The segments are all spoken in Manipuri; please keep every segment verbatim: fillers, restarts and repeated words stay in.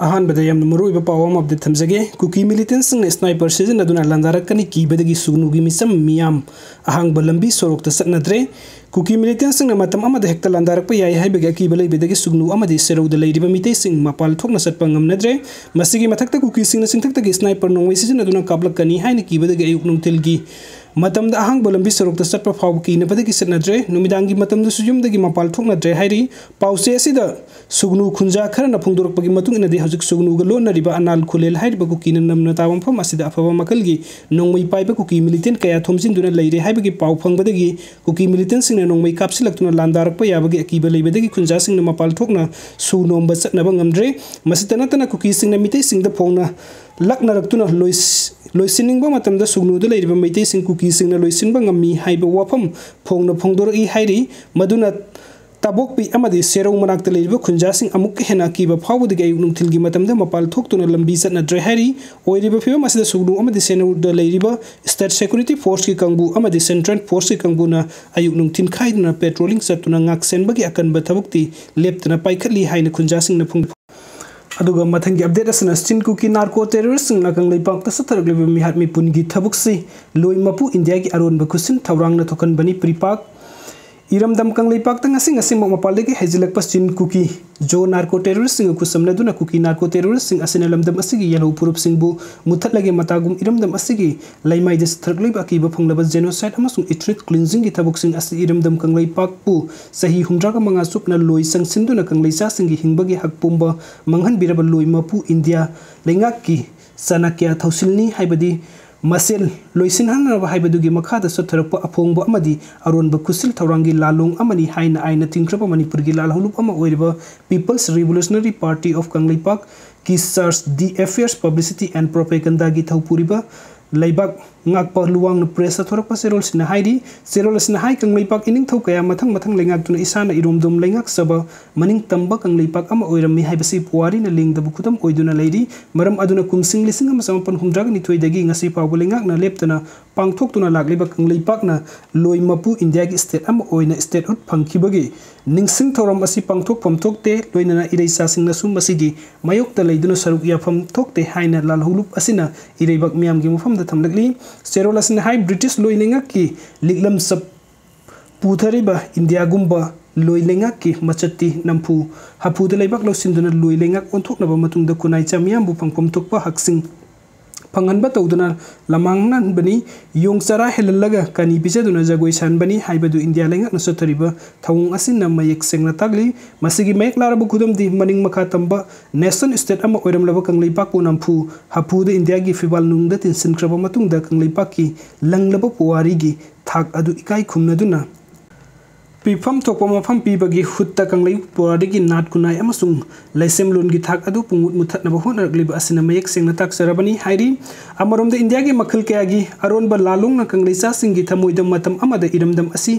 ꯑꯍꯥꯟꯕꯗ ꯌꯥꯝꯅ ꯃꯔꯨꯑꯣꯏꯕ ꯄꯥꯎ ꯑꯃ update ꯊꯝꯖꯒꯦ꯫ ꯀꯨꯀꯤ militantꯁꯤꯡꯅ sniper ꯁꯤꯖꯤꯟꯅꯗꯨꯅ ꯂꯥꯟꯗꯥꯔꯛꯀꯅꯤ ꯀꯤꯕꯗꯒꯤ ꯁꯨꯒꯅꯨꯒꯤ ꯃꯤꯆꯝ ꯃꯤꯌꯥꯝ ꯑꯍꯥꯡꯕ ꯂꯝꯕꯤ ꯁꯣꯔꯣꯛꯇ ꯆꯠꯅꯗ꯭ꯔꯦ꯫ ꯀꯨꯀꯤ militantꯁꯤꯡꯅ ꯃꯇꯝ ꯑꯃꯗ ꯍꯦꯛꯇ ꯂꯥꯟꯗꯥꯔꯛꯄ ꯌꯥꯏ ꯍꯥꯏꯕꯒꯤ ꯑꯀꯤꯕ ꯂꯩꯕꯗꯒꯤ ꯁꯨꯒꯅꯨ ꯑꯃꯗꯤ ꯁꯦꯔꯧꯗ ꯂꯩꯔꯤꯕ ꯃꯤꯇꯩꯁꯤꯡ ꯃꯄꯥꯜ ꯊꯣꯛꯅ ꯆꯠꯄ ꯉꯝꯅꯗ꯭ꯔꯦ꯫ ꯃꯁꯤꯒꯤ ꯃꯊꯛꯇ ꯀꯨꯀꯤꯁꯤꯡꯅ ꯆꯤꯡꯊꯛꯇꯒꯤ sniper ꯅꯣꯡꯃꯩ ꯁꯤꯖꯤꯟꯅꯗꯨꯅ ꯀꯥꯞꯂꯛꯀꯅꯤ ꯍꯥꯏꯅ ꯀꯤꯕꯗꯒꯤ ꯑꯌꯨꯛ ꯅꯨꯡꯊꯤꯜꯒꯤ ꯃꯇꯝꯗ ꯑꯍꯥꯡꯕ ꯂꯝꯕꯤ ꯁꯣꯔꯣꯛꯇ ꯆꯠꯄ ꯐꯥꯎꯕ ꯀꯤꯅꯕꯗꯒꯤ ꯆꯠꯅꯗ꯭ꯔꯦ꯫ ꯅꯨꯃꯤꯗꯥꯡꯒꯤ ꯃꯇꯝꯗꯁꯨ ꯌꯨꯝꯗꯒꯤ ꯃꯄꯥꯜ ꯊꯣꯛꯅꯗ꯭ꯔꯦ ꯍꯥꯏꯔꯤ꯫ ꯄꯥꯎꯆꯦ ꯑꯁꯤꯗ ꯁꯨꯒꯅꯨ ꯈꯨꯟꯖꯥ ꯈꯔꯅ ꯐꯣꯡꯗꯣꯔꯛꯄꯒꯤ ꯃꯇꯨꯡ ꯏꯟꯅꯗꯤ ꯍꯧꯖꯤꯛ ꯁꯨꯒꯅꯨꯒ ꯂꯣꯟꯅꯔꯤꯕ ꯑꯅꯥꯜ ꯈꯨꯂꯦꯜ ꯍꯥꯏꯔꯤꯕ ꯀꯨꯀꯤꯅ ꯅꯝꯅ ꯇꯥꯕ ꯃꯐꯝ ꯑꯁꯤꯗ ꯑꯐꯕ ꯃꯈꯜꯒꯤ ꯅꯣꯡꯃꯩ ꯄꯥꯏꯕ ꯀꯨꯀꯤ militant ꯀꯌꯥ ꯊꯣꯝꯖꯤꯟꯗꯨꯅ ꯂꯩꯔꯦ ꯍꯥꯏꯕꯒꯤ ꯄꯥꯎ ꯐꯪꯕꯗꯒꯤ ꯀꯨꯀꯤ militantꯁꯤꯡꯅ ꯅꯣꯡꯃꯩ ꯀꯥꯞꯁꯤꯜꯂꯛꯇꯨꯅ ꯂꯥꯟꯗꯥꯔꯛꯄ ꯌꯥꯕꯒꯤ ꯑꯀꯤꯕ ꯂꯩꯕꯗꯒꯤ ꯈꯨꯟꯖꯥꯁꯤꯡꯅ ꯃꯄꯥꯜ ꯊꯣꯛꯅ ꯁꯨ ꯅꯣꯝꯕ ꯆꯠꯅꯕ ꯉꯝꯗ꯭ꯔꯦ꯫ ꯃꯁꯤꯇ ꯅꯠꯇꯅ ꯀꯨꯀꯤꯁꯤꯡꯅ ꯃꯤꯇꯩꯁꯤꯡꯗ ꯐꯣꯡꯅ ꯂꯛꯅꯔꯛꯇꯨꯅ ꯂꯣꯏꯁ-, ꯂꯣꯏꯁꯤꯟꯅꯤꯡꯕ ꯃꯇꯝꯗ ꯁꯨꯒꯅꯨꯗ ꯂꯩꯔꯤꯕ ꯃꯩꯇꯩꯁꯤꯡ ꯀꯨꯀꯤꯁꯤꯡꯅ ꯂꯣꯏꯁꯤꯟꯕ ꯉꯝꯃꯤ ꯍꯥꯏꯕ ꯋꯥꯐꯝ ꯐꯣꯡꯅ ꯐꯣꯡꯗꯣꯔꯛꯏ ꯍꯥꯏꯔꯤ꯫ ꯃꯗꯨꯅ ꯇꯥꯕꯣꯛꯄꯤ ꯑꯃꯗꯤ ꯁꯦꯔꯧ ꯃꯅꯥꯛꯇ ꯂꯩꯔꯤꯕ ꯈꯨꯟꯖꯥꯁꯤꯡ ꯑꯃꯨꯛꯀ ꯍꯦꯟꯅ ꯑꯀꯤꯕ ꯐꯥꯎꯕꯗꯒꯤ ꯑꯌꯨꯛ ꯅꯨꯡꯊꯤꯜꯒꯤ ꯃꯇꯝꯗ ꯃꯄꯥꯜ ꯊꯣꯛꯇꯨꯅ ꯂꯝꯕꯤ ꯆꯠꯅꯗ꯭ꯔꯦ ꯍꯥꯏꯔꯤ꯫ ꯑꯣꯏꯔꯤꯕ ꯐꯤꯕꯝ ꯑꯁꯤꯗ ꯁꯨꯒꯅꯨ ꯑꯃꯗꯤ ꯁꯦꯔꯧꯗ ꯂꯩꯔꯤꯕ state security forceꯀꯤ ꯀꯥꯡꯕꯨ ꯑꯃꯗꯤ central forceꯀꯤ ꯀꯥꯡꯕꯨꯅ ꯑꯌꯨꯛ ꯅꯨꯡꯊꯤꯜ ꯈꯥꯏꯗꯅ patrolling ꯆꯠꯇꯨꯅ ꯉꯥꯛꯁꯦꯟꯕꯒꯤ ꯑꯀꯟꯕ ꯊꯕꯛꯇꯤ ꯂꯦꯞꯇꯅ ꯄꯥꯏꯈꯠꯂꯤ ꯍꯥꯏꯅ ꯈꯨꯟꯖꯥꯁꯤꯡꯅ ꯐꯣꯡ-, ꯑꯗꯨꯒ ꯃꯊꯪꯒꯤ update ꯑꯁꯤꯅ ꯆꯤꯟ ꯀꯨꯀꯤ narco terroristꯁꯤꯡꯅ ꯀꯪꯂꯩꯄꯥꯛꯇ ꯆꯠꯊꯔꯛꯂꯤꯕ ꯃꯤꯍꯥꯠ ꯃꯤꯄꯨꯟꯒꯤ ꯊꯕꯛꯁꯤ ꯂꯣꯏ ꯃꯄꯨ ꯏꯟꯗꯤꯌꯥꯒꯤ ꯑꯔꯣꯟꯕ ꯈꯨꯠꯁꯤꯟ ꯊꯧꯔꯥꯡꯅ ꯊꯣꯛꯍꯟꯕꯅꯤ꯫ ꯄ꯭ꯔꯤꯄꯥꯛ ꯏꯔꯝꯗꯝ ꯀꯪꯂꯩꯄꯥꯛꯇ ꯉꯁꯤ ꯉꯁꯤꯃꯛ ꯃꯄꯥꯟꯗꯒꯤ ꯍꯩꯖꯤꯜꯂꯛꯄ ꯆꯤꯟ ꯀꯨꯀꯤ ꯖꯣ narco terroristꯁꯤꯡꯒ ꯈꯨꯠꯁꯝꯅꯗꯨꯅ ꯀꯨꯀꯤ narco terroristꯁꯤꯡ ꯑꯁꯤꯅ ꯂꯝꯗꯝ ꯑꯁꯤꯒꯤ ꯌꯦꯜꯍꯧ ꯐꯨꯔꯨꯞꯁꯤꯡꯕꯨ ꯃꯨꯠꯊꯠꯂꯒꯦ ꯃꯇꯥꯒꯨꯝ ꯏꯔꯝꯗꯝ ꯑꯁꯤꯒꯤ ꯂꯩꯃꯥꯏꯗ ꯆꯠꯊꯔꯛꯂꯤꯕ ꯑꯀꯤꯕ ꯐꯪꯂꯕ genocide ꯑꯃꯁꯨꯡ ethnic cleansingꯒꯤ ꯊꯕꯛꯁꯤꯡ ꯑꯁꯤ ꯏꯔꯝꯗꯝ ꯀꯪꯂꯩꯄꯥꯛꯄꯨ ꯆꯍꯤ ꯍꯨꯝꯗ꯭ꯔꯥꯒ ꯃꯉꯥ ꯆꯨꯞꯅ ꯂꯣꯏ ꯆꯪꯁꯤꯟꯗꯨꯅ ꯀꯪꯂꯩꯆꯥꯁꯤꯡꯒꯤ ꯍꯤꯡꯕꯒꯤ ꯍꯛ ꯄꯨꯝꯕ ꯃꯥꯡꯍꯟꯕꯤꯔꯕ ꯂꯣꯏ ꯃꯄꯨ ꯏꯟꯗꯤꯌꯥ ꯂꯩꯉꯥꯛꯀꯤ ꯆꯥꯅꯀ꯭ꯌ ꯊꯧꯁꯤꯜꯅꯤ ꯍꯥꯏꯕꯗꯤ ꯃꯁꯦꯜ ꯂꯣꯏꯁꯤꯟꯍꯟꯅꯕ ꯍꯥꯏꯕꯗꯨꯒꯤ ꯃꯈꯥꯗ ꯆꯠꯊꯔꯛꯄ ꯑꯐꯣꯡꯕ ꯑꯃꯗꯤ ꯑꯔꯣꯟꯕ ꯈꯨꯠꯁꯤꯜ ꯊꯧꯔꯥꯡꯒꯤ ꯂꯥꯜꯂꯣꯡ ꯑꯃꯅꯤ ꯍꯥꯏꯅ ꯑꯥꯏꯟꯅ ꯊꯤꯡꯈ꯭ꯔꯕ ꯃꯅꯤꯄꯨꯔꯒꯤ ꯂꯥꯜꯍꯧꯂꯨꯞ ꯑꯃ ꯑꯣꯏꯔꯤꯕ People's Revolutionary Party of ꯀꯪꯂꯩꯄꯥꯛꯀꯤ charge the affairs publicity and propagandaꯒꯤ ꯊꯧꯄꯨꯔꯤꯕ ꯂꯩꯕꯥꯛ ꯉꯥꯛꯄ ꯂꯨꯋꯥꯡꯅ ꯄ꯭ꯔꯦꯁꯇ ꯊꯣꯔꯛꯄ ꯆꯦꯔꯣꯜꯁꯤꯅ ꯍꯥꯏꯔꯤ꯫ ꯆꯦꯔꯣꯜ ꯑꯁꯤꯅ ꯍꯥꯏ, ꯀꯪꯂꯩꯄꯥꯛ ꯏꯅꯤꯡꯊꯧ ꯀꯌꯥ ꯃꯊꯪ ꯃꯊꯪ ꯂꯩꯉꯥꯛꯇꯨꯅ ꯏꯁꯥꯅ ꯏꯔꯣꯝꯗꯣꯝ ꯂꯩꯉꯥꯛꯆꯕ ꯃꯅꯤꯡ ꯇꯝꯕ ꯀꯪꯂꯩꯄꯥꯛ ꯑꯃ ꯑꯣꯏꯔꯝꯃꯤ ꯍꯥꯏꯕꯁꯤ ꯄꯨꯋꯥꯔꯤꯅ ꯂꯦꯡꯗꯕ ꯈꯨꯗꯝ ꯑꯣꯏꯗꯨꯅ ꯂꯩꯔꯤ꯫ ꯃꯔꯝ ꯑꯗꯨꯅ ꯀꯨꯝꯁꯤꯡ ꯂꯤꯁꯤꯡ ꯑꯃ ꯆꯃꯥꯄꯟ ꯍꯨꯝꯗ꯭ꯔꯥꯒ ꯅꯤꯊꯣꯏꯗꯒꯤ ꯉꯁꯤ ꯐꯥꯎꯕ ꯂꯩꯉꯥꯛꯅ ꯂꯦꯞꯇꯅ ꯄꯥꯡꯊꯣꯛꯇꯨꯅ ꯂꯥꯛꯂꯤꯕ ꯀꯪꯂꯩꯄꯥꯛꯅ ꯂꯣꯏ ꯃꯄꯨ ꯏꯟꯗꯤꯌꯥꯒꯤ state ꯑꯃ ꯑꯣꯏꯅ statehood ꯐꯪꯈꯤꯕꯒꯤ ꯅꯤꯡꯁꯤꯡ ꯊꯧꯔꯝ ꯑꯁꯤ ꯄꯥꯡꯊꯣꯛꯐꯝ ꯊꯣꯛꯇꯦ, ꯂꯣꯏꯅꯅ ꯏꯔꯩꯆꯥꯁꯤꯡꯅꯁꯨ ꯃꯁꯤꯒꯤ ꯃꯥꯌꯣꯛꯇ ꯂꯩꯗꯨꯅ ꯁꯔꯨꯛ ꯌꯥꯐꯝ ꯊꯣꯛꯇꯦ ꯍꯥꯏꯅ ꯂꯥꯜꯍꯧꯂꯨꯞ ꯑꯁꯤꯅ ꯏꯔꯩꯕꯥꯛ ꯃꯤꯌꯥꯝꯒꯤ ꯃꯐꯝꯗ ꯊꯝꯂꯛꯂꯤ꯫ ꯆꯦꯔꯣꯜ ꯑꯁꯤꯅ ꯍꯥꯏ, ꯕ꯭ꯔꯤꯇꯤꯁ ꯂꯣꯏ ꯂꯩꯉꯥꯛꯀꯤ ꯂꯤꯛꯂꯝ ꯆꯞ ꯄꯨꯊꯔꯤꯕ ꯏꯟꯗꯤꯌꯥꯒꯨꯝꯕ ꯂꯣꯏ ꯂꯩꯉꯥꯛꯀꯤ ꯃꯆꯠꯇꯤ ꯅꯝꯐꯨ ꯍꯥꯐꯨꯗ ꯂꯩꯕꯥꯛ ꯂꯧꯁꯤꯟꯗꯨꯅ ꯂꯣꯏ ꯂꯩꯉꯥꯛ ꯑꯣꯟꯊꯣꯛꯅꯕ ꯃꯇꯨꯡꯗ ꯈꯨꯟꯅꯥꯏ ꯆꯥ ꯃꯤꯌꯥꯝꯕꯨ ꯐꯪꯐꯝ ꯊꯣꯛꯄ ꯍꯛꯁꯤꯡ ꯐꯪꯍꯟꯕ ꯇꯧꯗꯨꯅ ꯂꯃꯥꯡꯅꯍꯟꯕꯅꯤ꯫ ꯌꯣꯡ ꯆꯔꯥ ꯍꯦꯜꯍꯜꯂꯒ ꯀꯥꯅꯤ ꯄꯤꯖꯗꯨꯅ ꯖꯒꯣꯏ ꯁꯥꯍꯟꯕꯅꯤ ꯍꯥꯏꯕꯗꯨ ꯏꯟꯗꯤꯌꯥ ꯂꯩꯉꯥꯛꯅ ꯆꯠꯊꯔꯤꯕ ꯊꯧꯑꯣꯡ ꯑꯁꯤꯅ ꯃꯌꯦꯛ ꯁꯦꯡꯅ ꯇꯥꯛꯂꯤ꯫ ꯃꯁꯤꯒꯤ ꯃꯌꯦꯛ ꯂꯥꯔꯕ ꯈꯨꯗꯝꯗꯤ ꯃꯅꯤꯡ ꯃꯈꯥ ꯇꯝꯕ nation state ꯑꯃ ꯑꯣꯏꯔꯝꯂꯕ ꯀꯪꯂꯩꯄꯥꯛꯄꯨ ꯅꯝꯐꯨ ꯍꯥꯐꯨꯗ ꯏꯟꯗꯤꯌꯥꯒꯤ ꯐꯤꯕꯥꯜ ꯅꯨꯡꯗ ꯇꯤꯟꯁꯤꯟꯈ꯭ꯔꯕ ꯃꯇꯨꯡꯗ ꯀꯪꯂꯩꯄꯥꯛꯀꯤ ꯂꯪꯂꯕ ꯄꯨꯋꯥꯔꯤꯒꯤ ꯊꯥꯛ ꯑꯗꯨ ꯏꯀꯥꯏ ꯈꯨꯝꯅꯗꯨꯅ ꯄꯤꯐꯝ ꯊꯣꯛꯄ ꯃꯐꯝ ꯄꯤꯕꯒꯤ ꯍꯨꯠꯇ ꯀꯪꯂꯩ ꯄꯨꯋꯥꯔꯤꯒꯤ ꯅꯥꯠ ꯈꯨꯟꯅꯥꯏ ꯑꯃꯁꯨꯡ ꯂꯩꯁꯦꯝꯂꯣꯟꯒꯤ ꯊꯥꯛ ꯑꯗꯨ ꯄꯨꯡꯃꯨꯠ ꯃꯨꯠꯊꯠꯅꯕ ꯍꯣꯠꯅꯔꯛꯂꯤꯕ ꯑꯁꯤꯅ ꯃꯌꯦꯛ ꯁꯦꯡꯅ ꯇꯥꯛꯆꯔꯕꯅꯤ ꯍꯥꯏꯔꯤ꯫ ꯑꯃꯔꯣꯝꯗ ꯏꯟꯗꯤꯌꯥꯒꯤ ꯃꯈꯜ ꯀꯌꯥꯒꯤ ꯑꯔꯣꯟꯕ ꯂꯥꯂꯣꯡꯅ ꯀꯪꯂꯩꯆꯥꯁꯤꯡꯒꯤ ꯊꯃꯣꯏꯗ ꯃꯇꯝ ꯑꯃꯗ ꯏꯔꯝꯗꯝ ꯑꯁꯤ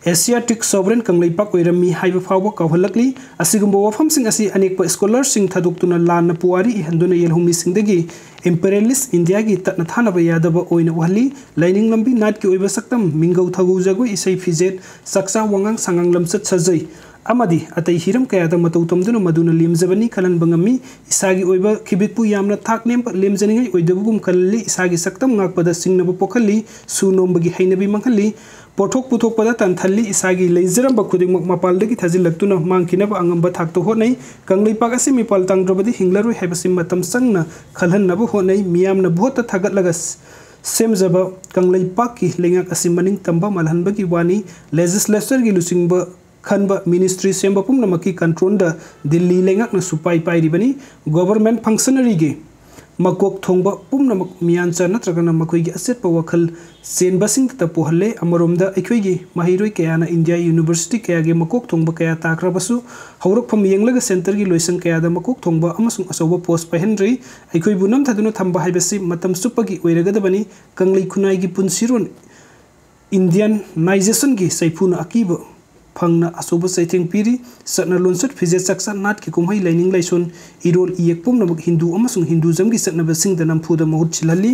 Asiatic sovereign ꯀꯪꯂꯩꯄꯥꯛ ꯑꯣꯏꯔꯝꯃꯤ ꯍꯥꯏꯕ ꯐꯥꯎꯕ ꯀꯥꯎꯍꯜꯂꯛꯂꯤ꯫ ꯑꯁꯤꯒꯨꯝꯕ ꯋꯥꯐꯝꯁꯤꯡ ꯑꯁꯤ ꯑꯅꯦꯛꯄ scholarꯁꯤꯡ ꯊꯥꯗꯣꯛꯇꯨꯅ ꯂꯥꯟꯅ ꯄꯨꯋꯥꯔꯤ ꯏꯍꯟꯗꯨꯅ ꯌꯦꯜꯍꯧꯃꯤꯁꯤꯡꯗꯒꯤ imperialist ꯏꯟꯗꯤꯌꯥꯒꯤ ꯇꯠꯅ ꯊꯥꯅꯕ ꯌꯥꯗꯕ ꯑꯣꯏꯅ ꯎꯍꯜꯂꯤ꯫ ꯂꯥꯏꯅꯤꯡ ꯂꯝꯕꯤ, ꯅꯥꯠꯀꯤ ꯑꯣꯏꯕ ꯁꯛꯇꯝ, ꯃꯤꯡꯒꯧ ꯊꯧꯒꯧ ꯖꯒꯣꯏ, ꯏꯁꯩ ꯐꯤꯖꯦꯠ, ꯆꯥꯛꯆꯥ ꯋꯥꯉꯥꯡ ꯁꯉꯥꯡ, ꯂꯝꯆꯠ ꯁꯥꯖꯩ ꯑꯃꯗꯤ ꯑꯇꯩ ꯍꯤꯔꯝ ꯀꯌꯥꯗ ꯃꯇꯧ ꯇꯝꯗꯨꯅ ꯃꯗꯨꯅ ꯂꯦꯝꯖꯕꯅꯤ ꯈꯜꯍꯟꯕ ꯉꯝꯃꯤ꯫ ꯏꯁꯥꯒꯤ ꯑꯣꯏꯕ ꯈꯤꯕꯤꯠꯄꯨ ꯌꯥꯝꯅ ꯊꯥꯛ ꯅꯦꯝꯕ ꯂꯦꯝꯖꯅꯤꯡꯉꯥꯏ ꯑꯣꯏꯗꯕꯒꯨꯝ ꯈꯜꯍꯜꯂꯤ꯫ ꯏꯁꯥꯒꯤ ꯁꯛꯇꯝ ꯉꯥꯛꯄꯗ ꯆꯤꯡꯅꯕ ꯄꯣꯛꯍꯜꯂꯤ꯫ ꯁꯨ ꯅꯣꯝꯕꯒꯤ ꯍꯩꯅꯕꯤ ꯃꯥꯡꯍꯜꯂꯤ꯫ ꯄꯣꯠꯊꯣꯛ ꯄꯨꯊꯣꯛꯄꯗ ꯇꯟꯊꯜꯂꯤ꯫ ꯏꯁꯥꯒꯤ ꯂꯩꯖꯔꯝꯕ ꯈꯨꯗꯤꯡꯃꯛ ꯃꯄꯥꯜꯗꯒꯤ ꯊꯥꯖꯤꯜꯂꯛꯇꯨꯅ ꯃꯥꯡꯈꯤꯅꯕ ꯑꯉꯝꯕ ꯊꯥꯛꯇ ꯍꯣꯠꯅꯩ꯫ ꯀꯪꯂꯩꯄꯥꯛ ꯑꯁꯤ ꯃꯤꯄꯥꯜ ꯇꯥꯡꯗ꯭ꯔꯕꯗꯤ ꯍꯤꯡꯂꯔꯣꯏ ꯍꯥꯏꯕꯁꯤ ꯃꯇꯝ ꯆꯪꯅ ꯈꯜꯍꯟꯅꯕ ꯍꯣꯠꯅꯩ꯫ ꯃꯤꯌꯥꯝꯅ ꯚꯣꯠꯇ ꯊꯥꯒꯠꯂꯒ ꯁ-, ꯁꯦꯝꯖꯕ ꯀꯪꯂꯩꯄꯥꯛꯀꯤ ꯂꯩꯉꯥꯛ ꯑꯁꯤ ꯃꯅꯤꯡ ꯇꯝꯕ ꯃꯥꯜꯍꯟꯕꯒꯤ ꯋꯥꯅꯤ꯫ Legislatureꯒꯤ ꯂꯨꯆꯤꯡꯕ ꯈꯟꯕ ministry ꯁꯦꯝꯕ ꯄꯨꯝꯅꯃꯛꯀꯤ controlꯗ ꯗꯤꯜꯂꯤ ꯂꯩꯉꯥꯛꯅ ꯁꯨꯄꯥꯏ ꯄꯥꯏꯔꯤꯕꯅꯤ꯫ Government functionaryꯒꯤ ꯃꯀꯣꯛ ꯊꯣꯡꯕ ꯄꯨꯝꯅꯃꯛ ꯃꯤꯌꯥꯟꯆꯥ ꯅꯠꯇ꯭ꯔꯒꯅ ꯃꯈꯣꯏꯒꯤ ꯑꯆꯦꯠꯄ ꯋꯥꯈꯜ ꯆꯦꯟꯕꯁꯤꯡꯗꯇ ꯄꯣꯛꯍꯜꯂꯦ꯫ ꯑꯃꯔꯣꯝꯗ ꯑꯩꯈꯣꯏꯒꯤ ꯃꯍꯩꯔꯣꯏ ꯀꯌꯥꯅ ꯏꯟꯗꯤꯌꯥ ꯌꯨꯅꯤꯚꯔꯁꯤꯇꯤ ꯀꯌꯥꯒꯤ ꯃꯀꯣꯛ ꯊꯣꯡꯕ ꯀꯌꯥ ꯇꯥꯈ꯭ꯔꯕꯁꯨ, ꯍꯧꯔꯛꯐꯝ ꯌꯦꯡꯂꯒ ꯁꯦꯟꯇꯔꯒꯤ ꯂꯣꯏꯁꯪ ꯀꯌꯥꯗ ꯃꯀꯣꯛ ꯊꯣꯡꯕ ꯑꯃꯁꯨꯡ ꯑꯆꯧꯕ ꯄꯣꯁ ꯄꯥꯏꯍꯟꯗ꯭ꯔꯤ꯫ ꯑꯩꯈꯣꯏꯕꯨ ꯅꯝꯊꯗꯨꯅ ꯊꯝꯕ ꯍꯥꯏꯕꯁꯤ ꯃꯇꯝ ꯆꯨꯞꯄꯒꯤ ꯑꯣꯏꯔꯒꯗꯕꯅꯤ꯫ ꯀꯪꯂꯩ ꯈꯨꯟꯅꯥꯏꯒꯤ ꯄꯨꯟꯁꯤꯔꯣꯟ ꯏꯟꯗꯤꯌꯥꯟꯅꯥꯏꯖꯦꯁꯟꯒꯤ ꯆꯩꯐꯨꯅ ꯑꯀꯤꯕ ꯐꯪꯅ ꯑꯆꯧꯕ ꯆꯩꯊꯦꯡ ꯄꯤꯔꯤ꯫ ꯆꯠꯅ ꯂꯣꯟꯆꯠ, ꯐꯤꯖꯦꯠ ꯆꯥꯛꯆꯥ, ꯅꯥꯠꯀꯤ ꯀꯨꯝꯍꯩ, ꯂꯥꯏꯅꯤꯡ ꯂꯥꯏꯁꯣꯟ, ꯏꯔꯣꯜ ꯏꯌꯦꯛ ꯄꯨꯝꯅꯃꯛ ꯍꯤꯟꯗꯨ ꯑꯃꯁꯨꯡ ꯍꯤꯟꯗꯨꯏꯖꯝꯒꯤ ꯆꯠꯅꯕꯁꯤꯡꯗ ꯅꯝꯐꯨꯗ ꯃꯍꯨꯠ ꯁꯤꯜꯍꯜꯂꯤ꯫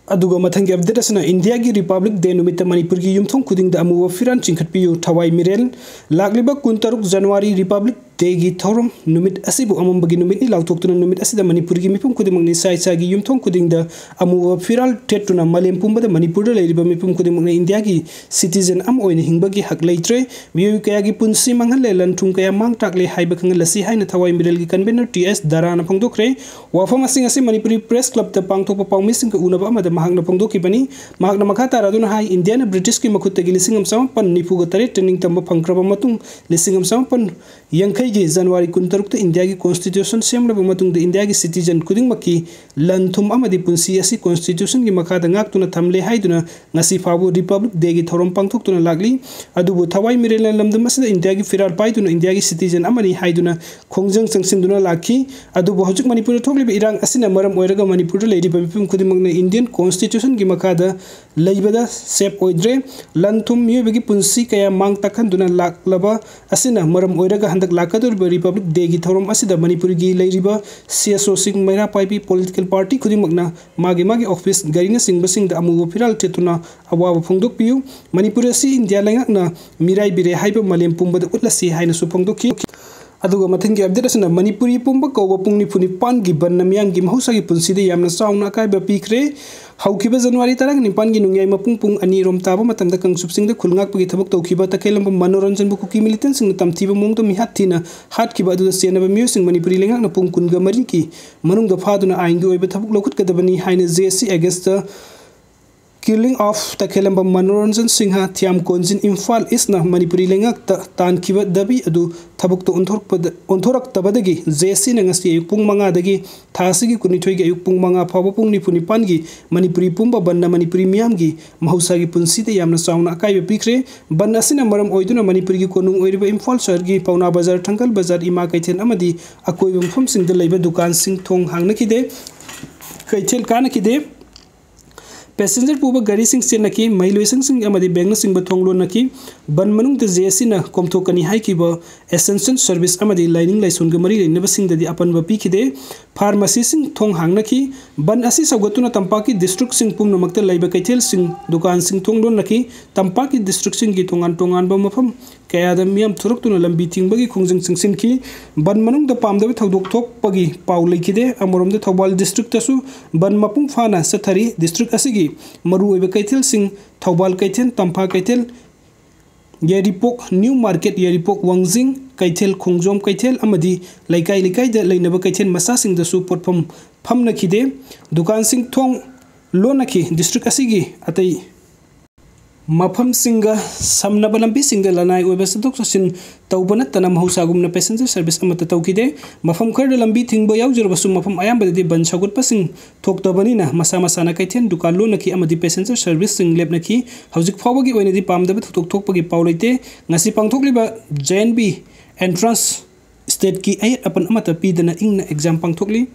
ꯑꯗꯨꯒ ꯃꯊꯪꯒꯤ ꯑꯞꯗꯦꯠ ꯑꯁꯤꯅ ꯏꯟꯗꯤꯌꯥꯒꯤ ꯔꯤꯄꯕ꯭ꯂꯤꯛ ꯗꯦ ꯅꯨꯃꯤꯠꯇ ꯃꯅꯤꯄꯨꯔꯒꯤ ꯌꯨꯝꯊꯣꯡ ꯈꯨꯗꯤꯡꯗ ꯑꯃꯨꯕ ꯐꯤꯔꯥꯜ ꯆꯤꯡꯈꯠꯄꯤꯌꯨ, ꯊꯋꯥꯏ ꯃꯤꯔꯦꯜ꯫ ꯂꯥꯛꯂꯤꯕ ꯀꯨꯟꯇꯔꯨꯛ ꯖꯅꯋꯥꯔꯤ ꯔꯤꯄꯕ꯭ꯂꯤꯛ ꯗꯦꯒꯤ ꯊꯧꯔꯝ ꯅꯨꯃꯤꯠ ꯑꯁꯤꯕꯨ ꯑꯃꯝꯕꯒꯤ ꯅꯨꯃꯤꯠꯅꯤ ꯂꯥꯎꯊꯣꯛꯇꯨꯅ ꯅꯨꯃꯤꯠ ꯑꯁꯤꯗ ꯃꯅꯤꯄꯨꯔꯒꯤ ꯃꯤꯄꯨꯝ ꯈꯨꯗꯤꯡꯃꯛꯅ ꯏꯁꯥ ꯏꯁꯥꯒꯤ ꯌꯨꯝꯊꯣꯡ ꯈꯨꯗꯤꯡꯗ ꯑꯃꯨꯕ ꯐꯤꯔꯥꯜ ꯊꯦꯠꯇꯨꯅ ꯃꯥꯂꯦꯝ ꯄꯨꯝꯕꯗ ꯃꯅꯤꯄꯨꯔꯗ ꯂꯩꯔꯤꯕ ꯃꯤꯄꯨꯝ ꯈꯨꯗꯤꯡꯃꯛꯅ ꯏꯟꯗꯤꯌꯥꯒꯤ ꯁꯤꯇꯤꯖꯦꯟ ꯑꯃ ꯑꯣꯏꯅ ꯍꯤꯡꯕꯒꯤ ꯍꯛ ꯂꯩꯇ꯭ꯔꯦ꯫ ꯃꯤꯑꯣꯏ ꯀꯌꯥꯒꯤ ꯄꯨꯟꯁꯤ ꯃꯥꯡꯍꯜꯂꯦ, ꯂꯟ ꯊꯨꯝ ꯀꯌꯥ ꯃꯥꯡ ꯇꯥꯛꯂꯦ ꯍꯥꯏꯕ ꯈꯪꯍꯜꯂꯁꯤ ꯍꯥꯏꯅ ꯊꯋꯥꯏ ꯃꯤꯔꯦꯜꯒꯤ ꯀꯟꯚꯦꯅꯔ ꯇꯤ ꯑꯦꯁ ꯗꯥꯔꯥꯅ ꯐꯣꯡꯗꯣꯛꯈ꯭ꯔꯦ꯫ ꯋꯥꯐꯝ ꯑꯁꯤꯡ ꯑꯁꯤ ꯃꯅꯤꯄꯨꯔꯤ ꯄ꯭ꯔꯦꯁ ꯀ꯭ꯂꯕꯇ ꯄꯥꯡꯊꯣꯛꯄ ꯄꯥꯎꯃꯤꯁꯤꯡꯒ ꯎꯅꯕ ꯑꯃꯗ ꯃꯍꯥꯛꯅ ꯐꯣꯡꯗꯣꯛꯈꯤꯕꯅꯤ꯫ ꯃꯍꯥꯛꯅ ꯃꯈꯥ ꯇꯥꯔꯗꯨꯅ ꯍꯥꯏ, ꯏꯟꯗꯤꯌꯥꯅ ꯕ꯭ꯔꯤꯇꯤꯁꯀꯤ ꯃꯈꯨꯠꯇꯒꯤ ꯂꯤꯁꯤꯡ ꯑꯃ ꯆꯃꯥꯄꯟ ꯅꯤꯐꯨꯒ ꯇꯔꯦꯠꯇ ꯅꯤꯡꯇꯝꯕ ꯐꯪꯈ꯭ꯔꯕ ꯃꯇꯨꯡ, ꯂꯤꯁꯤꯡ ꯑꯃ ꯆꯃꯥꯄꯟ ꯌꯥꯡꯈꯩꯒꯤ ꯖꯅꯋꯥꯔꯤ ꯀꯨꯟꯇꯔꯨꯛꯇ ꯏꯟꯗꯤꯌꯥꯒꯤ ꯀꯣꯟꯁꯇꯤꯇ꯭ꯌꯨꯁꯟ ꯁꯦꯝꯂꯕ ꯃꯇꯨꯡꯗ ꯏꯟꯗꯤꯌꯥꯒꯤ ꯁꯤꯇꯤꯖꯟ ꯈꯨꯗꯤꯡꯃꯛꯀꯤ ꯂꯟ ꯊꯨꯝ ꯑꯃꯗꯤ ꯄꯨꯟꯁꯤ ꯑꯁꯤ ꯀꯣꯟꯁꯇꯤꯇ꯭ꯌꯨꯁꯟꯒꯤ ꯃꯈꯥꯗ ꯉꯥꯛꯇꯨꯅ ꯊꯝꯂꯦ ꯍꯥꯏꯗꯨꯅ ꯉꯁꯤ ꯐꯥꯎꯕ ꯔꯤꯄꯕ꯭ꯂꯤꯛ ꯗꯦꯒꯤ ꯊꯧꯔꯝ ꯄꯥꯡꯊꯣꯛꯇꯨꯅ ꯂꯥꯛꯂꯤ꯫ ꯑꯗꯨꯕꯨ ꯊꯋꯥꯏ ꯃꯤꯔꯦꯜꯅ ꯂꯝꯗꯝ ꯑꯁꯤꯗ ꯏꯟꯗꯤꯌꯥꯒꯤ ꯐꯤꯔꯥꯜ ꯄꯥꯏꯗꯨꯅ ꯏꯟꯗꯤꯌꯥꯒꯤ ꯁꯤꯇꯤꯖꯟ ꯑꯃꯅꯤ ꯍꯥꯏꯗꯨꯅ ꯈꯣꯡꯖꯪ ꯆꯪꯁꯤꯟꯗꯨꯅ ꯂꯥꯛꯈꯤ꯫ ꯑꯗꯨꯕꯨ ꯍꯧꯖꯤꯛ ꯃꯅꯤꯄꯨꯔꯗ ꯊꯣꯛꯂꯤꯕ ꯏꯔꯥꯡ ꯑꯁꯤꯅ ꯃꯔꯝ ꯑꯣꯏꯔꯒ ꯃꯅꯤꯄꯨꯔꯗ ꯂꯩꯔꯤꯕ ꯃꯤꯄꯨꯝ ꯈꯨꯗꯤꯡꯃꯛꯅ ꯏꯟꯗꯤꯌꯟ ꯀꯣꯟꯁꯇꯤꯇ꯭ꯌꯨꯁꯟꯒꯤ ꯃꯈꯥꯗ ꯂꯩꯕꯗ ꯁꯦꯐ ꯑꯣꯏꯗ꯭ꯔꯦ꯫ ꯂꯟ ꯊꯨꯝ, ꯃꯤꯑꯣꯏꯕꯒꯤ ꯄꯨꯟꯁꯤ ꯀꯌꯥ ꯃꯥꯡ ꯇꯥꯛꯍꯟꯗꯨꯅ ꯂꯥꯛꯂꯕ ꯑꯁꯤꯅ ꯃꯔꯝ ꯑꯣꯏꯔꯒ ꯍꯟꯗꯛ ꯂꯥꯛꯀꯗꯧꯔꯤꯕ ꯔꯤꯄꯕ꯭ꯂꯤꯛ ꯗꯦꯒꯤ ꯊꯧꯔꯝ ꯑꯁꯤꯗ ꯃꯅꯤꯄꯨꯔꯒꯤ ꯂꯩꯔꯤꯕ ꯁꯤ ꯑꯦꯁ ꯑꯣꯁꯤꯡ, ꯃꯩꯔꯥ ꯄꯥꯏꯕꯤ, ꯄꯣꯂꯤꯇꯤꯀꯦꯜ ꯄꯥꯔꯇꯤ ꯈꯨꯗꯤꯡꯃꯛꯅ ꯃꯥꯒꯤ ꯃꯥꯒꯤ ꯑꯣꯐꯤꯁ, ꯒꯥꯔꯤꯅꯆꯤꯡꯕꯁꯤꯡꯗ ꯑꯃꯨꯕ ꯐꯤꯔꯥꯜ ꯊꯦꯠꯇꯨꯅ ꯑꯋꯥꯕ ꯐꯣꯡꯗꯣꯛꯄꯤꯌꯨ꯫ ꯃꯅꯤꯄꯨꯔ ꯑꯁꯤ ꯏꯟꯗꯤꯌꯥ ꯂꯩꯉꯥꯛꯅ ꯃꯤꯔꯥꯏꯕꯤꯔꯦ ꯍꯥꯏꯕ ꯃꯥꯂꯦꯝ ꯄꯨꯝꯕꯗ ꯎꯠꯂꯁꯤ ꯍꯥꯏꯅꯁꯨ ꯐꯣꯡꯗꯣꯛꯈꯤ꯫ ꯑꯗꯨꯒ ꯃꯊꯪꯒꯤ ꯑꯞꯗꯦꯠ ꯑꯁꯤꯅ ꯃꯅꯤꯄꯨꯔꯤ ꯄꯨꯝꯕ ꯀꯧꯕ ꯄꯨꯡ ꯅꯤꯐꯨ ꯅꯤꯄꯥꯟꯒꯤ ꯕꯟꯅ ꯃꯤꯌꯥꯝꯒꯤ ꯃꯍꯧꯁꯥꯒꯤ ꯄꯨꯟꯁꯤꯗ ꯌꯥꯝꯅ ꯆꯥꯎꯅ ꯑꯀꯥꯏꯕ ꯄꯤꯈ꯭ꯔꯦ꯫ ꯍꯧꯈꯤꯕ ꯖꯅꯋꯥꯔꯤ ꯇꯔꯥꯅꯤꯄꯥꯟꯒꯤ ꯅꯣꯡꯌꯥꯏ ꯃꯄꯨꯡ ꯄꯨꯡ ꯑꯅꯤ ꯔꯣꯝ ꯇꯥꯕ ꯃꯇꯝꯗ ꯀꯥꯡꯆꯨꯞꯁꯤꯡꯗ ꯈꯨꯜ ꯉꯥꯛꯄꯒꯤ ꯊꯕꯛ ꯇꯧꯈꯤꯕ ꯇꯈꯦꯜꯂꯝꯕꯝ ꯃꯅꯣꯔꯟꯖꯟꯕꯨ ꯀꯨꯀꯤ ꯃꯤꯂꯤꯇꯦꯟꯁꯤꯡꯅ ꯇꯝꯊꯤꯕ ꯃꯑꯣꯡꯗ ꯃꯤꯍꯥꯠ ꯊꯤꯅ ꯍꯥꯠꯈꯤꯕ ꯑꯗꯨꯗ ꯆꯦꯟꯅꯕ ꯃꯤꯑꯣꯏꯁꯤꯡ ꯃꯅꯤꯄꯨꯔꯤ ꯂꯩꯉꯥꯛꯅ ꯄꯨꯡ ꯀꯨꯟꯒ ꯃꯔꯤꯒꯤ ꯃꯅꯨꯡꯗ ꯐꯥꯗꯨꯅ ꯑꯥꯏꯟꯒꯤ ꯑꯣꯏꯕ ꯊꯕꯛ ꯂꯧꯈꯠꯀꯗꯕꯅꯤ ꯍꯥꯏꯅ J S C against Killing of Takhellambam Manoranjan Singh, Thiyam Konjin, Imphal ꯏꯁꯅ ꯃꯅꯤꯄꯨꯔꯤ ꯂꯩꯉꯥꯛꯇ ꯇꯥꯟꯈꯤꯕ ꯗꯥꯕꯤ ꯑꯗꯨ ꯊꯕꯛꯇ ꯑꯣꯟꯊꯣꯔꯛꯄꯗ-, ꯑꯣꯟꯊꯣꯔꯛꯇꯕꯗꯒꯤ ꯖꯦ ꯑꯦꯁ ꯁꯤꯅ ꯉꯁꯤ ꯑꯌꯨꯛ ꯄꯨꯡ ꯃꯉꯥꯗꯒꯤ ꯊꯥ ꯑꯁꯤꯒꯤ ꯀꯨꯟꯅꯤꯊꯣꯏꯒꯤ ꯑꯌꯨꯛ ꯄꯨꯡ ꯃꯉꯥ ꯐꯥꯎꯕ ꯄꯨꯡ ꯅꯤꯐꯨ ꯅꯤꯄꯥꯟꯒꯤ ꯃꯅꯤꯄꯨꯔꯤ ꯄꯨꯝꯕ ꯕꯟꯅ ꯃꯅꯤꯄꯨꯔꯤ ꯃꯤꯌꯥꯝꯒꯤ ꯃꯍꯧꯁꯥꯒꯤ ꯄꯨꯟꯁꯤꯗ ꯌꯥꯝꯅ ꯆꯥꯎꯅ ꯑꯀꯥꯏꯕ ꯄꯤꯈ꯭ꯔꯦ꯫ ꯕꯟ ꯑꯁꯤꯅ ꯃꯔꯝ ꯑꯣꯏꯗꯨꯅ ꯃꯅꯤꯄꯨꯔꯒꯤ ꯀꯣꯅꯨꯡ ꯑꯣꯏꯔꯤꯕ ꯏꯝꯐꯥꯜ ꯁꯍꯔꯒꯤ ꯄꯥꯎꯅꯥ ꯕꯖꯥꯔ, ꯊꯪꯒꯜ ꯕꯖꯥꯔ, ꯏꯃꯥ ꯀꯩꯊꯦꯜ ꯑꯃꯗꯤ ꯑꯀꯣꯏꯕ ꯃꯐꯝꯁꯤꯡꯗ ꯂꯩꯕ ꯗꯨꯀꯥꯟꯁꯤꯡ ꯊꯣꯡ ꯍꯥꯡꯅꯈꯤꯗꯦ, ꯀꯩꯊꯦꯜ ꯀꯥꯅꯈꯤꯗꯦ꯫ ꯄꯦꯁꯦꯟꯖꯔ ꯄꯨꯕ ꯒꯥꯔꯤꯁꯤꯡ ꯆꯦꯟꯅꯈꯤ, ꯃꯍꯩꯂꯣꯏꯁꯪꯁꯤꯡ ꯑꯃꯗꯤ ꯕꯦꯡꯅꯆꯤꯡꯕ ꯊꯣꯡ ꯂꯣꯟꯅꯈꯤ꯫ ꯕꯟ ꯃꯅꯨꯡꯗ ꯖꯦ ꯑꯦꯁ ꯁꯤꯅ ꯀꯣꯝꯊꯣꯛꯀꯅꯤ ꯍꯥꯏꯈꯤꯕ ꯑꯦꯁꯦꯟꯁꯤꯌꯦꯜ ꯁꯔꯚꯤꯁ ꯑꯃꯗꯤ ꯂꯥꯏꯅꯤꯡ ꯂꯥꯏꯁꯣꯟꯒ ꯃꯔꯤ ꯂꯩꯅꯕꯁꯤꯡꯗꯗꯤ ꯑꯄꯟꯕ ꯄꯤꯈꯤꯗꯦ꯫ ꯐꯥꯔꯃꯥꯁꯤꯁꯤꯡ ꯊꯣꯡ ꯍꯥꯡꯅꯈꯤ꯫ ꯕꯟ ꯑꯁꯤ ꯁꯧꯒꯠꯇꯨꯅ ꯇꯝꯄꯥꯛꯀꯤ ꯗꯤꯁꯇ꯭ꯔꯤꯛꯁꯤꯡ ꯄꯨꯝꯅꯃꯛꯇ ꯂꯩꯕ ꯀꯩꯊꯦꯜꯁꯤꯡ, ꯗꯨꯀꯥꯟꯁꯤꯡ ꯊꯣꯡ ꯂꯣꯟꯅꯈꯤ꯫ ꯇꯝꯄꯥꯛꯀꯤ ꯗꯤꯁꯇ꯭ꯔꯤꯛꯁꯤꯡꯒꯤ ꯇꯣꯉꯥꯟ ꯇꯣꯉꯥꯟꯕ ꯃꯐꯝ ꯀꯌꯥꯗ ꯃꯤꯌꯥꯝ ꯊꯣꯔꯛꯇꯨꯅ ꯂꯝꯕꯤ ꯊꯤꯡꯕꯒꯤ ꯈꯣꯡꯖꯪ ꯆꯪꯁꯤꯟꯈꯤ꯫ ꯕꯟ ꯃꯅꯨꯡꯗ ꯄꯥꯝꯗꯕ ꯊꯧꯗꯣꯛ ꯊꯣꯛꯄꯒꯤ ꯄꯥꯎ ꯂꯩꯈꯤꯗꯦ꯫ ꯑꯃꯔꯣꯝꯗ ꯊꯧꯕꯥꯜ ꯗꯤꯁꯇ꯭ꯔꯤꯛꯇꯁꯨ ꯕꯟ ꯃꯄꯨꯡ ꯐꯥꯅ ꯆꯠꯊꯔꯤ꯫ ꯗꯤꯁꯇ꯭ꯔꯤꯛ ꯑꯁꯤꯒꯤ ꯃꯔꯨꯑꯣꯏꯕ ꯀꯩꯊꯦꯜꯁꯤꯡ ꯊꯧꯕꯥꯜ ꯀꯩꯊꯦꯜ, ꯇꯝꯐꯥ ꯀꯩꯊꯦꯜ, ꯌꯥꯏꯔꯤꯄꯣꯛ ꯅ꯭ꯌꯨ ꯃꯥꯔꯀꯦꯠ, ꯌꯥꯏꯔꯤꯄꯣꯛ ꯋꯥꯡꯖꯤꯡ ꯀꯩꯊꯦꯜ, ꯈꯣꯡꯖꯣꯝ ꯀꯩꯊꯦꯜ ꯑꯃꯗꯤ ꯂꯩꯀꯥꯏ ꯂꯩꯀꯥꯏꯗ ꯂꯩꯅꯕ ꯀꯩꯊꯦꯜ ꯃꯆꯥꯁꯤꯡꯗꯁꯨ ꯄꯣꯠꯐꯝ ꯐꯝꯅꯈꯤꯗꯦ꯫ ꯗꯨꯀꯥꯟꯁꯤꯡ ꯊꯣꯡ ꯂꯣꯟꯅꯈꯤ꯫ ꯗꯤꯁꯇ꯭ꯔꯤꯛ ꯑꯁꯤꯒꯤ ꯑꯇꯩ ꯃꯐꯝꯁꯤꯡꯒ ꯁꯝꯅꯕ ꯂꯝꯕꯤꯁꯤꯡꯗ ꯂꯅꯥꯏ ꯑꯣꯏꯕ ꯆꯠꯊꯣꯛ ꯆꯠꯁꯤꯟ ꯇꯧꯕ ꯅꯠꯇꯅ ꯃꯍꯧꯁꯥꯒꯨꯝꯅ ꯄꯦꯁꯦꯟꯖꯔ ꯁꯔꯚꯤꯁ ꯑꯃꯠꯇ ꯇꯧꯈꯤꯗꯦ꯫ ꯃꯐꯝ ꯈꯔꯗ ꯂꯝꯕꯤ ꯊꯤꯡꯕ ꯌꯥꯎꯖꯔꯕꯁꯨ ꯃꯐꯝ ꯑꯌꯥꯝꯕꯗꯗꯤ ꯕꯟ ꯁꯧꯒꯠꯄꯁꯤꯡ ꯊꯣꯛꯇꯕꯅꯤꯅ ꯃꯁꯥ ꯃꯁꯥꯅ ꯀꯩꯊꯦꯜ ꯗꯨꯀꯥꯟ ꯂꯣꯟꯅꯈꯤ ꯑꯃꯗꯤ ꯄꯦꯁꯦꯟꯖꯔ ꯁꯔꯚꯤꯁꯁꯤꯡ ꯂꯦꯞꯅꯈꯤ꯫ ꯍꯧꯖꯤꯛ ꯐꯥꯎꯕꯒꯤ ꯑꯣꯏꯅꯗꯤ ꯄꯥꯝꯗꯕ ꯊꯧꯗꯣꯛ ꯊꯣꯛꯄꯒꯤ ꯄꯥꯎ ꯂꯩꯇꯦ꯫ ꯉꯁꯤ ꯄꯥꯡꯊꯣꯛꯂꯤꯕ ꯖꯦ ꯑꯦꯟ ꯚꯤ ꯑꯦꯟꯇ꯭ꯔꯥꯟꯁ ꯁ꯭ꯇꯦꯠꯀꯤ ꯑꯌꯦꯠ ꯑꯄꯟ ꯑꯃꯠꯇ ꯄꯤꯗꯅ ꯏꯪꯅ ꯑꯦꯛꯖꯥꯝ ꯄꯥꯡꯊꯣꯛꯂꯤ꯫